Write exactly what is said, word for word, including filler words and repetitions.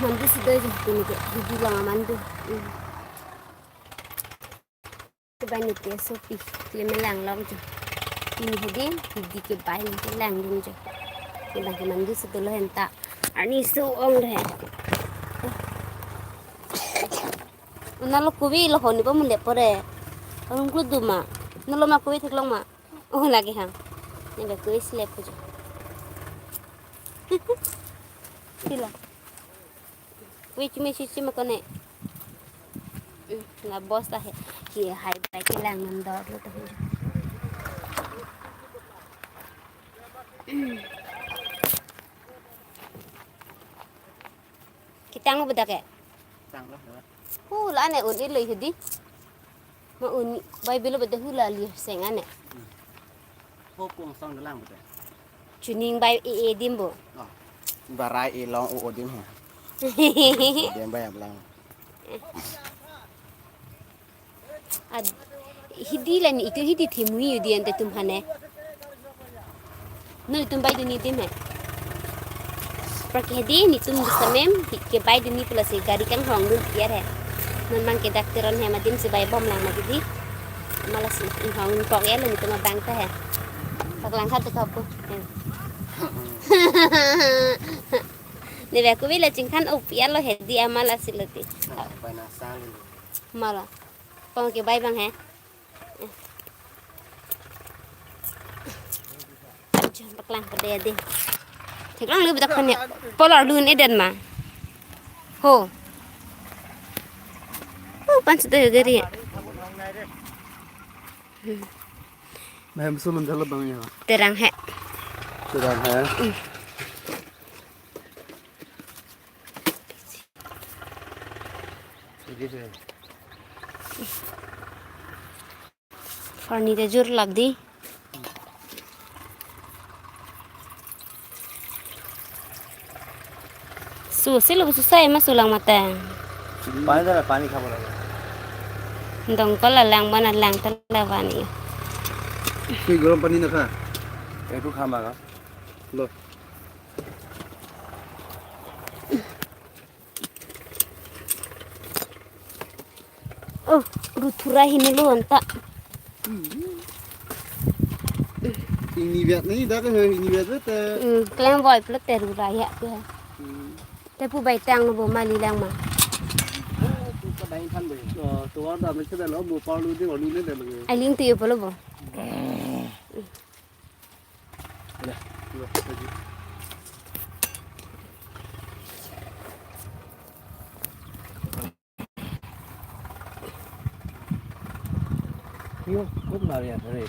Mandu si do jo, pini ke, hidi long mandu. Hmm. Kebai ni ke sopi, kemelang long jo. Pini hedi, hidi kebai ni kelang dun jo. Kedang ke mandu si dolo henta. Arni so-ong deh. Nalo kove lo honi ba mun le pore. Arung klu duma. Nalo ma kove theklong ma. Oh, lagi hang. Nepe kove si le pu jo. Sila. Kove chumi si si ma kone. Hmm, la bosta he. Ki hai bai kelang nam dor lo to. Ketang lo bedak ke? Tanglo, ya. Hu, la-an un-e lo hedi. Ma un bai bilo bedak hu la li seng ane. Ho pung song gelang bedak. Chuning bai e e dim bo. Oh. Barai e long o o dim ha. Dim bai ablang. Ad, hidi la ni itu hidi themui yu di ante tum hane. No itum bai duni dim he. Prake hedi nitum samem kebai duni pulasi gari kanghong dun tiar he. Non mang ke dak teron he madim si bai bom lang ma didi. Malasi inghong pok ya lo nitum abang ta he. Paklang khat kapu. Nepe kove la chingkhan up ya lo hedi amalasi lo ti. Pai na sang lo. Mala. Pong kebai bang he. Jan paklang pade ade. Theklang lo bedak phan ya. Polar dun eden ma. Ho. Oh, pan sudah gari. Hmm. Mahem sulun jalo bang ya. Terang he. Terang he. Hmm. Ini sih. Farni ta jur lap di. Su si lo su sai ma su lang mata. Pani dala, pani khabo lage. Dongkol la lang bana lang ta la pani. Sui gorom pani na kha. Itu khama ka. Lo. Oh, ruthura hini lo anta. Ingni biat ni dak he, ingni biat bete. Hmm, klem boy plot teru raya ke. Hmm. Te pu bai tang lo bo mali lang ma. Oh, tu ka dai than bai. Oh, tu ada mesti dah lo bo palu di wani le dah lagi. Ai ling tu yo polo bo. Yo, kok lari ya, re.